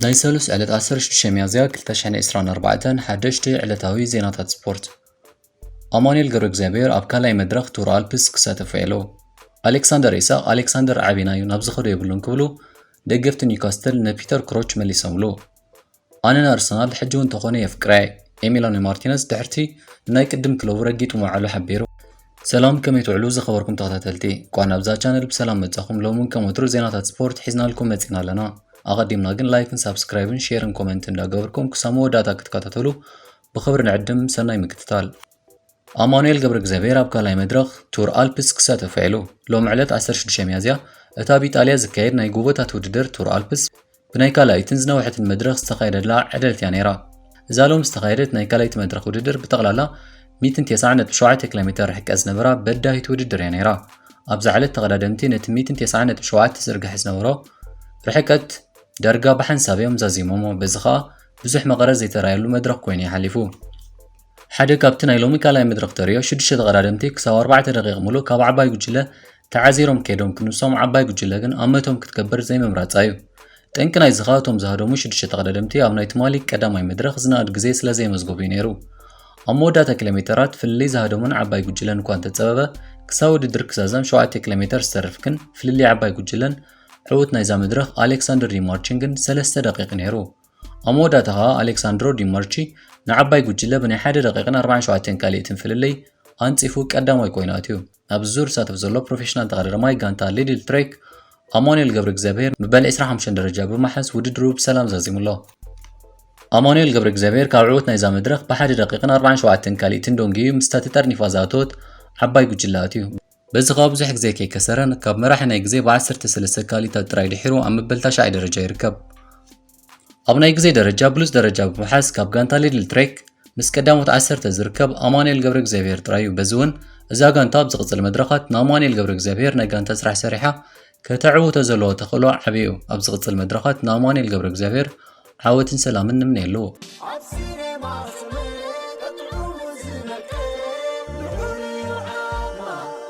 ናይ ሰሉስ ዕለት ዓሰርተ ሽዱሽተ ሚያዝያ ክልተ ሽሕን ዕስራን ኣርባዕተን ሓደሽቲ ዕለታዊ ዜናታት ስፖርት። ኣማኑኤል ገብረ እግዚኣብሔር ኣብ ካልኣይ መድረኽ ቱር ኣልፕስ ክሳተፍ ውዒሉ። ኣሌክሳንደር ኢሳቕ ኣሌክሳንደር ዓቢና እዩ፣ ናብዚ ኸዶ የብሉን ክብሉ ደገፍቲ ኒውካስትል ንፒተር ክሮች መሊሶምሉ። ኣነ ንኣርሰናል ሕጂ እውን ተኾነ የፍቅራ እየ። ኤሚሊያኖ ማርቲነዝ ድሕርቲ ንናይ ቅድም ክለቡ ረጊጡ ምውዓሉ ሓቢሩ። ሰላም፣ ከመይ ትውዕሉ ዝኸበርኩም ተኸታተልቲ? እንኳዕ ናብዛ ቻነል ብሰላም መጻኹም። ሎሚ እውን ከም ወትሩ ዜናታት ስፖርት ሒዝናልኩም መጺና ኣለና። ኣቐዲምና ግን ላይክን ሳብስክራይብን ሼርን ኮመንት እንዳገበርኩም ክሳብ መወዳእታ ክትከታተሉ ብኽብሪ ንዕድም። ሰናይ ምክትታል። ኣማኑኤል ገብረ እግዚኣብሔር ኣብ ካልኣይ መድረኽ ቱር ኣልፕስ ክሳተፍ ውዒሉ። ሎም ዕለት ዓሰርተ ሽዱሽተ ሚያዝያ እታ ኣብ ኢጣልያ ዝካየድ ናይ ጎቦታት ውድድር ቱር ኣልፕስ ብናይ ካልኣይትን ዝነውሐትን መድረኽ ዝተኻየደላ ዕለት እያ ነይራ። እዛ ሎም ዝተኻየደት ናይ ካልኣይቲ መድረኽ ውድድር ብጠቕላላ ሚእትን ተስዓን ነጥቢ ሸውዓተ ኪሎ ሜተር ርሕቀት ዝነበራ በዳሂት ውድድር እያ ነይራ። ኣብዛ ዕለት ተቐዳደምቲ ነቲ ሚእትን ተስዓን ነጥቢ ሸውዓተ ዝርግሐ ዝነበሮ ርሕቀት ዳርጋ ብሓንሳብ እዮም ዛዚሞሞ። በዚ ኸኣ ብዙሕ መቐረት ዘይተራእየሉ መድረኽ ኮይኑ እዩ ሓሊፉ። ሓደ ካብቲ ናይ ሎሚ ካልኣይ መድረኽ ተርእዮ፣ ሽዱሽተ ተቐዳደምቲ ክሳብ ኣርባዕተ ደቂቕ ምሉእ ካብ ዓባይ ጉጅለ ተዓዚሮም ከይዶም ክንሶም፣ ዓባይ ጉጅለ ግን ኣመቶም ክትገብር ዘይምምራጻ እዩ። ጠንቂ ናይዚ ኸኣ እቶም ዝሃደሙ ሽዱሽተ ተቐዳደምቲ ኣብ ናይ ትማሊ ቀዳማይ መድረኽ ዝነኣድ ግዜ ስለ ዘየመዝገቡ እዩ ነይሩ። ኣብ መወዳእታ ኪሎ ሜተራት ፍልልይ ዝሃደሙን ዓባይ ጉጅለን እኳ እንተጸበበ፣ ክሳብ ውድድር ክዛዘም ሸውዓተ ኪሎ ሜተር ዝተርፍ ግን ፍልልይ ዓባይ ጉጅለን ዕዉት ናይዛ መድረኽ ኣሌክሳንደር ዲማርችን ግን ሰለስተ ደቂቕ ነይሩ። ኣብ መወዳእታ ኸኣ ኣሌክሳንድሮ ዲማርቺ ንዓባይ ጉጅለ ብናይ ሓደ ደቂቕን ኣርባዓን ሸውዓተን ካልኢትን ፍልልይ ኣንጺፉ ቀዳማይ ኮይኑ ኣትዩ። ኣብዚ ዙር ዝሳተፍ ዘሎ ፕሮፌሽናል ተቐዳዳማይ ጋንታ ሊድል ትሬክ ኣማኑኤል ገብረ እግዚኣብሔር መበል ዕስራን ሓሙሽተን ደረጃ ብምሓዝ ውድድሩ ብሰላም ዛዚሙ ኣሎ። ኣማኑኤል ገብረ እግዚኣብሔር ካብ ዕዉት ናይዛ መድረኽ ብሓደ ደቂቕን ኣርባዓን ሸውዓተን ካልኢትን ደንጊዩ ምስታ ተጠርኒፋ ዝኣተወት ዓባይ ጉጅለ ኣትዩ። በዚ ኸኣ ብዙሕ ግዜ ከይከሰረን ካብ መራሒ ናይ ግዜ ብዓሰርተ ሰለስተ ካልኢታት ጥራይ ድሒሩ ኣብ መበል ታሽዓይ ደረጃ ይርከብ። ኣብ ናይ ግዜ ደረጃ ብሉጽ ደረጃ ብምሓዝ ካብ ጋንታ ሊድል ትሬክ ምስ ቀዳሞት ዓሰርተ ዝርከብ ኣማኑኤል ገብረ እግዚኣብሔር ጥራይ እዩ። በዚ እውን እዛ ጋንታ ኣብ ዝቕጽል መድረኻት ንኣማኑኤል ገብረ እግዚኣብሔር ናይ ጋንታ ስራሕ ሰሪሓ ከተዕውቶ ዘለዎ ተኽእሎ ዓቢ እዩ። ኣብ ዝቕጽል መድረኻት ንኣማኑኤል ገብረ እግዚኣብሔር ዓወትን ሰላምን ንምነየሉ። ኣብ ሲኔማ ስምዒት ጥዑሙ ዝነቅል ልዑል እዩ ዓቕማ።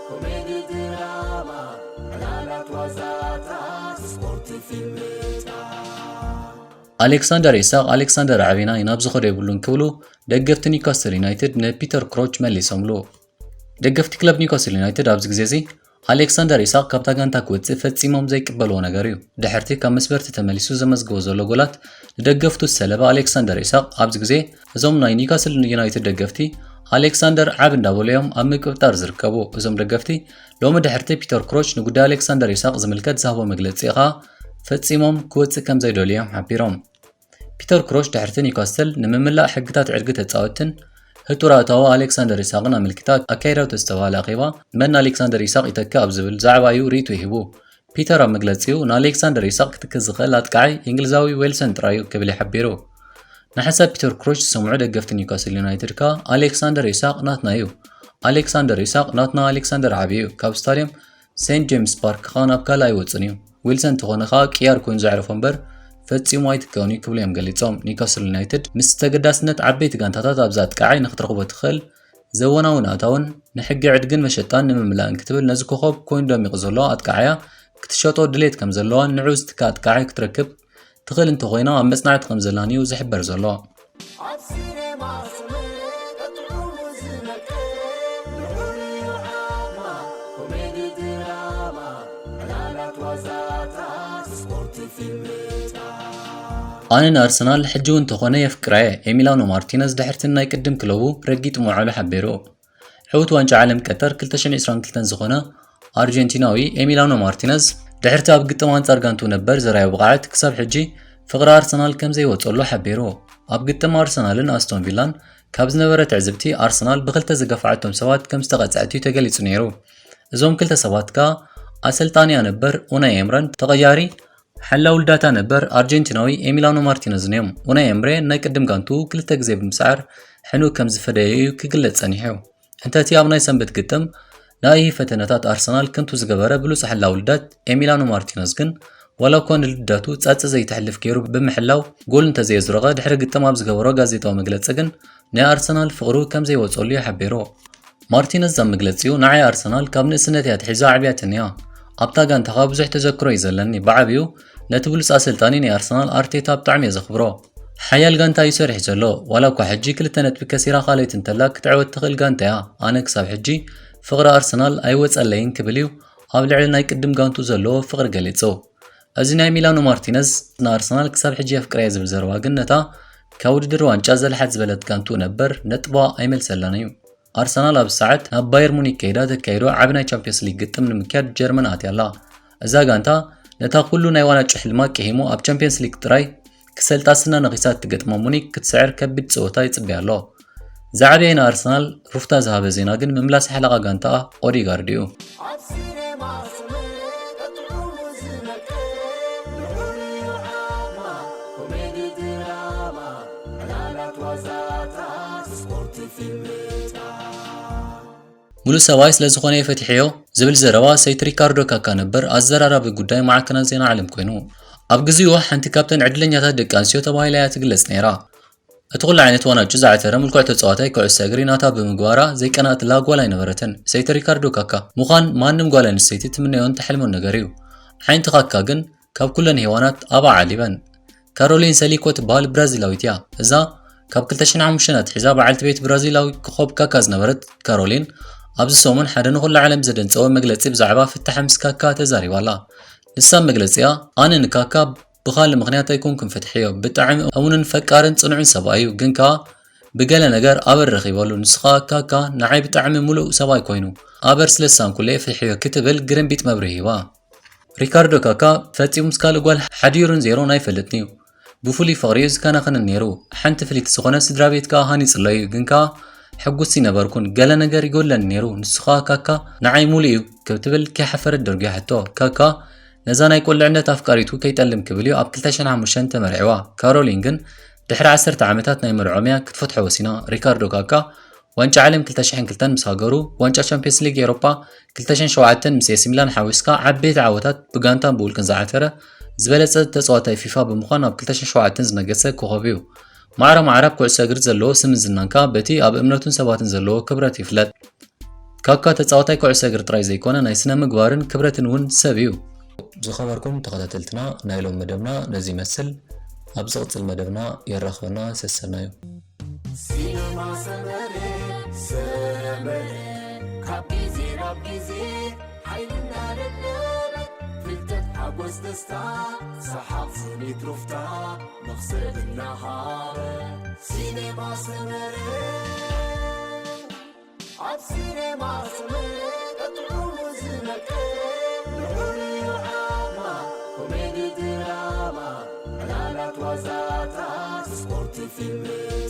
ኮሜዲ ድራማ፣ ዕላላት ዋዛታት፣ ስፖርት ፊልምታት። ኣሌክሳንደር ኢሳቕ ኣሌክሳንደር ዓቢና እዩ፣ ናብዚ ኸዶ የብሉን ክብሉ ደገፍቲ ኒውካስትል ዩናይትድ ንፒተር ክሮች መሊሶምሉ። ደገፍቲ ክለብ ኒውካስትል ዩናይትድ ኣብዚ ግዜ እዚ ኣሌክሳንደር ኢሳቕ ካብታ ጋንታ ክወጽእ ፈጺሞም ዘይቅበልዎ ነገር እዩ። ድሕርቲ ካብ መስበርቲ ተመሊሱ ዘመዝግቦ ዘሎ ጎላት ንደገፍቱ ዝሰለበ ኣሌክሳንደር ኢሳቕ ኣብዚ ግዜ እዞም ናይ ኒውካስትል ዩናይትድ ደገፍቲ ኣሌክሳንደር ዓብ እንዳበሉ እዮም ኣብ ምቅብጣር ዝርከቡ። እዞም ደገፍቲ ሎሚ ድሕርቲ ፒተር ክሮች ንጉዳይ ኣሌክሳንደር ኢሳቕ ዝምልከት ዝሃቦ መግለጺ ኸኣ ፈጺሞም ክወጽእ ከም ዘይደልዩ እዮም ሓቢሮም። ፒተር ክሮች ድሕርቲ ኒውካስትል ንምምላእ ሕግታት ዕድጊ ተጻወትትን ህጡር ኣእታዊ ኣሌክሳንደር ኢሳቕን ኣመልኪታ ኣካይዳቶ ዝተባህለ ኣኼባ መን ኣሌክሳንደር ኢሳቕ ይተክእ ኣብ ዝብል ዛዕባ እዩ ርእይቶ ይህቡ። ፒተር ኣብ መግለጺኡ ንኣሌክሳንደር ኢሳቕ ክትክእ ዝኽእል ኣጥቃዓይ እንግሊዛዊ ዌልሰን ጥራይ እዩ ክብል እዩ ሓቢሩ። ንሓሳብ ፒተር ክሮች ዝሰምዑ ደገፍቲ ኒውካስትል ዩናይትድ ከኣ ኣሌክሳንደር ኢሳቕ ናትና እዩ። ኣሌክሳንደር ኢሳቕ ናትና ኣሌክሳንደር ዓቢ እዩ። ካብ ስታድየም ሴንት ጄምስ ፓርክ ከኣ ናብ ካልእ ኣይወጽን እዩ። ዊልሰን እንተኾነ ከኣ ቅያር ኮይኑ ዘዕረፎ እምበር ፈጺሙ ኣይትከውን እዩ ክብሉ እዮም ገሊጾም። ኒውካስትል ዩናይትድ ምስ ተገዳስነት ዓበይቲ ጋንታታት ኣብዚ ኣጥቃዓይ ንክትረኽቦ ትኽእል ዘወናውን ኣታውን ንሕጊ ዕድግን መሸጣን ንምምላእን ክትብል ነዚ ኮኸብ ኮይኑ ደሚቑ ዘሎ ኣጥቃዓያ ክትሸጦ ድሌት ከም ዘለዋን ንዑ ዝትካ ኣጥቃዓይ ክትረክብ ትኽእል እንተኾይና ኣብ መጽናዕቲ ከም ዘላን እዩ ዝሕበር ዘሎ። ኣብ ሲኔማ ስምዒት ጥዑሙ ዝነቅል ልዑል እዩ ዓቕማ። ኮሜዲ ድራማ፣ ዕላላት ዋዛታት፣ ስፖርት ፊልምታት። ኣነ ንኣርሰናል ሕጂ እውን እንተኾነ የፍቅራ እየ። ኤሚሊያኖ ማርቲነዝ ድሕርቲ ናይ ቅድም ክለቡ ረጊጡ ምውዓሉ ሓቢሩ። ዕዉት ዋንጫ ዓለም ቀጠር ክልተ ሽሕን ዕስራን ክልተን ዝኾነ ኣርጀንቲናዊ ኤሚሊያኖ ማርቲነዝ ድሕርቲ ኣብ ግጥም ኣንጻር ጋንቱ ነበር ዘርኣዮ ብቕዓት ክሳብ ሕጂ ፍቕሪ ኣርሰናል ከም ዘይወጸሉ ሓቢሩ። ኣብ ግጥም ኣርሰናልን ኣስቶን ቪላን ካብ ዝነበረ ትዕዝብቲ ኣርሰናል ብክልተ ዝገፍዓቶም ሰባት ከም ዝተቐጽዐት እዩ ተገሊጹ ነይሩ። እዞም ክልተ ሰባት ከኣ ኣሰልጣኒኣ ነበር ኡናይ ኤምረን ተቐያሪ ሓላው ልዳታ ነበር ኣርጀንቲናዊ ኤሚሊያኖ ማርቲነዝን እዮም። ኡናይ ኤምሬ ናይ ቅድም ጋንቱ ክልተ ግዜ ብምስዓር ሕኑእ ከም ዝፈደየ እዩ ክግለጽ ጸኒሑ። እንተቲ ኣብ ናይ ሰንበት ግጥም ንኣይሂ ፈተነታት ኣርሰናል ከንቱ ዝገበረ ብሉጽ ሓላው ልዳት ኤሚሊያኖ ማርቲነዝ ግን ዋላ እኳ ንልዳቱ ጻጸ ዘይተሕልፍ ገይሩ ብምሕላው ጎል እንተዘየዝረቐ ድሕሪ ግጥም ኣብ ዝገበሮ ጋዜጣዊ መግለጺ ግን ናይ ኣርሰናል ፍቕሩ ከም ዘይወጸሉ እዩ ሓቢሩ። ማርቲነዝ ኣብ መግለጺኡ ንዓይ ኣርሰናል ካብ ንእስነተይ ኣትሒዛ ኣዕብያትኒ እያ። ኣብታ ጋንታ ከኣ ብዙሕ ተዘክሮ እዩ ዘለኒ። ብዓቢኡ ነቲ ብሉጽ ኣሰልጣኒ ናይ ኣርሰናል ኣርቴታ ብጣዕሚ እየ ዘኽብሮ። ሓያል ጋንታ እዩ ሰሪሑ ዘሎ። ዋላ እኳ ሕጂ ክልተ ነጥቢ ከሲራ ካልኣይቲ እንተላ ክትዕወት ትኽእል ጋንታ እያ። ኣነ ክሳብ ሕጂ ፍቕሪ ኣርሰናል ኣይወጸለይን ክብል እዩ ኣብ ልዕሊ ናይ ቅድም ጋንቱ ዘለዎ ፍቕሪ ገሊጹ። እዚ ናይ ሚላኖ ማርቲነዝ ንኣርሰናል ክሳብ ሕጂ የፍቅረየ ዝብል ዘረባ ግን ነታ ካብ ውድድር ዋንጫ ዘልሓት ዝበለት ጋንቱ ነበር ነጥቧ ኣይመልሰላን እዩ። ኣርሰናል ኣብ ሰዓት ናብ ባየር ሙኒክ ከይዳ ተካይዶ ዓቢ ናይ ቻምፒየንስ ሊግ ግጥም ንምክያድ ጀርመን ኣትያ ኣላ። እዛ ጋንታ ነታ ኩሉ ናይ ዋንጫ ሕልማ ቅሂሙ ኣብ ቻምፒየንስ ሊግ ጥራይ ክሰልጣ ስና ነኺሳ እትገጥማ ሙኒክ ክትስዕር ከቢድ ጸወታ ይጽበያ ኣሎ። ዝዓበየ ንኣርሰናል ሩፍታ ዝሃበ ዜና ግን ምምላስ ሓለቓ ጋንታኣ ኦዲጋርድ እዩ። ኣብ ሲኔማ ስምዒት ጥዑሙ ዝነቅል ልዑል ዓማ ኮሜዲ ድራማ ዕላላት ዋዛታት ስፖርት ፊልምታት ሙሉእ ሰብኣይ ስለ ዝኾነ እየ ፈቲሐዮ ዝብል ዘረባ ሰይቲ ሪካርዶ ካካ ነበር ኣዘራራቢ ጉዳይ ማዕከናት ዜና ዓለም ኮይኑ፣ ኣብ ግዜኡ ሓንቲ ካብተን ዕድለኛታት ደቂ ኣንስትዮ ተባሂላ እያ ትግለጽ ነይራ። እቲ ኩሉ ዓይነት ዋናጩ ዝዓተረ ምልኩዕ ተጻዋታይ ኩዕሶ እግሪ ናታ ብምግባራ ዘይቀናእትላ ጓል ኣይነበረትን። ሰይቲ ሪካርዶ ካካ ምዃን ማንም ጓል ኣንስተይቲ ትምነዮን ትሐልሞን ነገር እዩ። ዓይንቲ ካካ ግን ካብ ኩለን ሄዋናት ኣብኣ ዓሊበን። ካሮሊን ሰሊኮ ትበሃል ብራዚላዊት እያ። እዛ ካብ ክልተ ሽሕን ሓሙሽተን ኣትሒዛ በዓልቲ ቤት ብራዚላዊ ኮኾብ ካካ ዝነበረት ካሮሊን፣ ኣብዚ ሰሙን ሓደ ንኹላ ዓለም ዘደንጸወ መግለጺ ብዛዕባ ፍታሕ ምስ ካካ ተዛሪባ ኣላ። ንሳ ኣብ መግለጺኣ፣ ኣነ ንካካ ብኻልእ ምኽንያት ኣይኮንኩን ፈቲሐዮ። ብጣዕሚ እሙንን ፈቃርን ጽኑዕን ሰብኣይ እዩ፣ ግን ከኣ ብገለ ነገር ኣበር ረኺበሉ። ንሱ ከኣ ካካ ንዓይ ብጣዕሚ ምሉእ ሰብኣይ ኮይኑ፣ ኣበር ስለ ዝሳንኩሉ እየ ፈቲሐዮ ክትብል ግርምቢጥ መብርሂ ሂባ። ሪካርዶ ካካ ፈጺሙ ምስ ካልእ ጓል ሓዲሩን ዜሮን ኣይፈልጥን እዩ። ብፍሉይ ፍቕሪ እዩ ዝከናኸነን ነይሩ። ሓንቲ ፍልይቲ ዝኾነ ስድራ ቤት ከኣ ሃኒጽሎ እዩ፣ ግን ከኣ ሕጉስ ይነበርኩን፣ ገለ ነገር ይጎድለኒ ነይሩ፣ ንሱ ከኣ ካካ ንዓይ ሙሉእ እዩ ክትብል ከይሓፈረት ደርጉያ ሕቶ። ካካ ነዛ ናይ ቁልዕነት ኣፍቃሪቱ ከይጠልም ክብል እዩ ኣብ ክልተ ሽሕን ሓሙሽተን ተመርዕዋ። ካሮሊን ግን ድሕሪ ዓሰርተ ዓመታት ናይ መርዖም እያ ክትፈትሖ ወሲና። ሪካርዶ ካካ ዋንጫ ዓለም ክልተ ሽሕን ክልተን ምስ ሃገሩ፣ ዋንጫ ቻምፒየንስ ሊግ ኤውሮጳ ክልተ ሽሕን ሸውዓተን ምስ ኤሲ ሚላን ሓዊስካ ዓበይቲ ዓወታት ብጋንታን ብውልቅን ዝዓተረ ዝበለጸ ተጻዋታይ ፊፋ ብምዃን ኣብ ክልተ ሽሕን ሸውዓተን ዝነገሰ ኮኾብ እዩ። ማዕረ ማዕረ ኣብ ኩዕሶ እግሪ ዘለዎ ስምን ዝናን ከኣ በቲ ኣብ እምነቱን ሰባትን ዘለዎ ክብረት ይፍለጥ። ካካ ተጻዋታይ ኩዕሶ እግሪ ጥራይ ዘይኮነ ናይ ስነ ምግባርን ክብረትን እውን ሰብ እዩ። ዝኸበርኩም ተኸታተልትና ናይ ሎም መደብና ነዚ ይመስል። ኣብ ዝቕጽል መደብና የራኽበና ሰሰናዩ። ሲነማ ሰመረ ሰመረ ካብ ግዜ ናብ ግዜ ሓይልና ደለበ ፍልጠት ሓጎስ ደስታ ሰሓቕ ስኒት ሩፍታ መኽሰብ እናሃበ ሲነማ ሰመረ ኣብ ሲነማ ስምዒት ጥዑሙ ዝነቅል ልዑል ዓማ ኮሜዲ ድራማ ዕላላት ዋዛታት ስፖርት ፊልም